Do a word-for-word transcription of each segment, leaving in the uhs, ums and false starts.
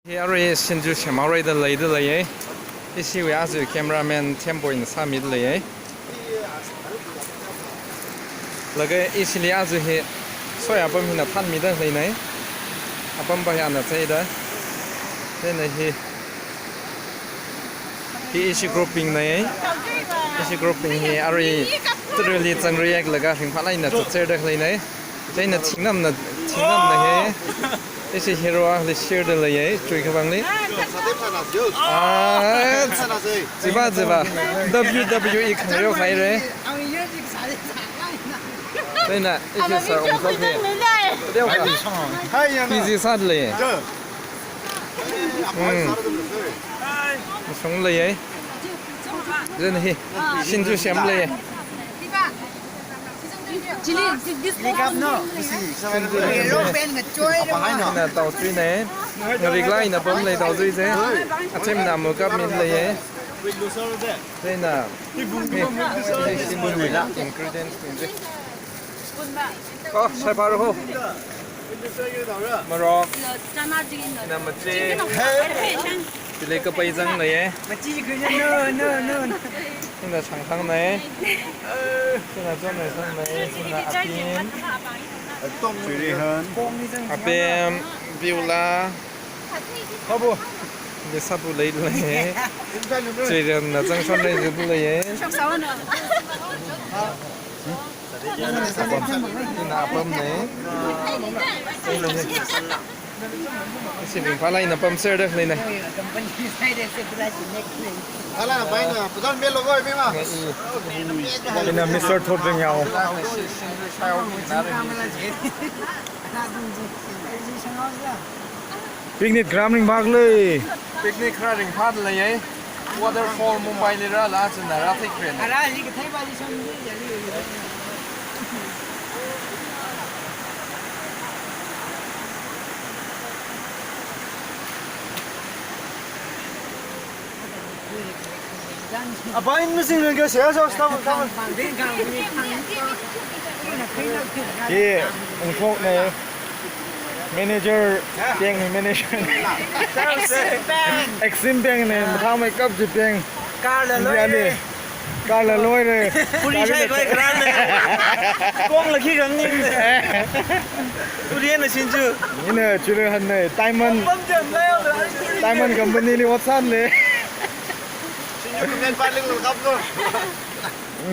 Hi arui sinju semhaoraida leida leiye. Ishiwui aja cameraman Themboina sāmida leiye. Laga ishili aja hi soya apam hina thanmida leinei. Apam pa hi ana theida. Chieina hi, hi ishi groupbingnei. Ishi groupbing hi arui tara̱li zangri eklaga ringphālāk eina zatserda leinei. Chieina thingnamna, thingnamna hi. Ishi hero akhali shirda leiye, chuikhavangli. Ah, jiva, jiva. W W E khangareo khaire. Chieina ishi sir ongthok hi. Busy sāda lei. Hmm. Shong leiye. Chieina hi sinju sem leiye. Chili, this one. Yellow pen ngachoi. Ina tao chuinei. Ngarik lāk eina pamlei tao chuiye. Achemna makeup mida leiye. Chieina, hi, hi sinju ingredients ni. Oh, shaiphā rao ho. Morok. Chana jing na. Ina machi. Chili kapai zangleiye. Machi kuya, no, no, no. Ina changthangnei. Ina chonrei thangnei. Ina apim. Chirihan. Apim, Beulah. Habu. Ina sabu lei lei. Chirihanna zangshonrei zip leiye. Shok sawana. Apam. Ina apamnei. Ishi ringphālāk eina pamserda leinei. Hala, maina, pazan melo ko, bima. Ina Mister Thotringyao. Picnic ground ringphālāk lei. Picnic kharā ringphāda leiye. Waterfall Mumbai li rāla china rāthei kren. Ara li kathei ba li shong li ya li. Abain missing lagi saya saya stop stop. Ye, ungkok ne. Manager, piang ni manager. Exim piang ni, mathang makeup chi piang. Car la loi re. Car la loi re. Puri shai koi kran re. Kong la khi kang ni. Puri na sinju. Ina chule han ne, Diamond. Diamond Company li ot sān le. Sinju kumen paling lo kap lo.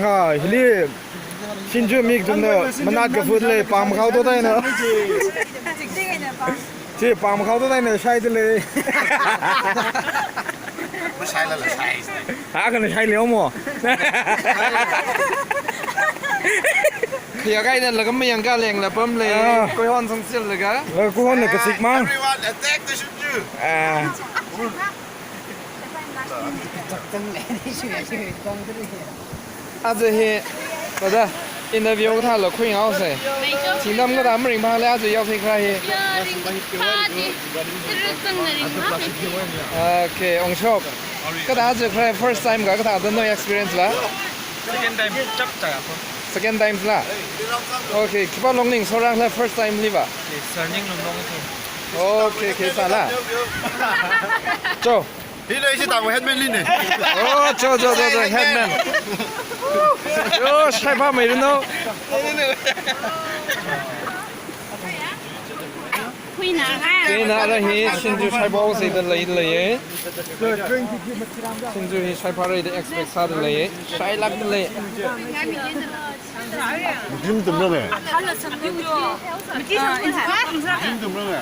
Nga, hili. Sinju mik tumda, manat kafut lei, pam khao to taina. Chi pam khao to taina, shaida lei. Mashaila la shai. Ha, kana shai leo mo. Khayākha eina laga mayang kaleng la pam lei. Ah. Kuihon sangsil laga. La kuihon na kasik mang. Everyone attack the Sinju. Ah. Aja hi, brother, interview kathā la khuingaosei. Thingnam kathā maringphālei aja yaothei kharā hi. Okay, ongshok. Kathā aja kharā first time ka kathāda no experience la? Second time, chap chaya ko. Second time la? Okay, khipā longning, sorang la first time li va? Okay, sir, ning longning ko. Okay, okay, sāla. Cho. Hi lei si tangwa headman li ne. Oh, cho, cho, cho, cho, headman. Yo, shaiphā mei rino. Khuina, khuina ara hi, sinju shaiphā sāda lei, leiye. Sinju hi shaiphā rei da expect sāda leiye. Shailāk da lei. Mutim tum ne. Mutim tum ne.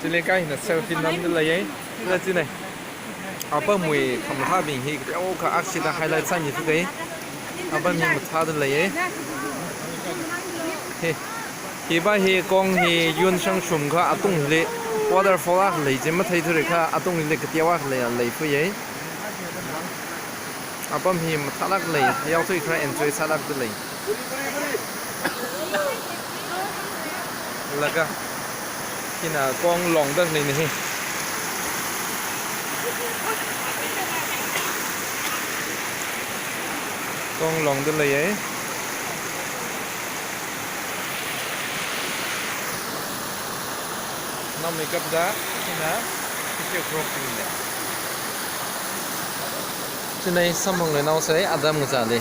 Chili kahina selfie namda leiye. La chine. Apamwui khamahābing hi kateokha aksida highlight sāngi thukai. Apam hi mathāda leiye. Hi. Hi va hi kong hi yun shangshum kha atung hili waterfall akha lei chi matheithura kha atung hili kateokha lei, leiphuiye. Apam hi mathālāk lei, yaothui kharā enjoy sālākda lei. Laga, hina kong longda leina hi. Kong longda leiye. Naomeikapta, china, picture crop tingda. China samphang le naosei, Adam ngazāli.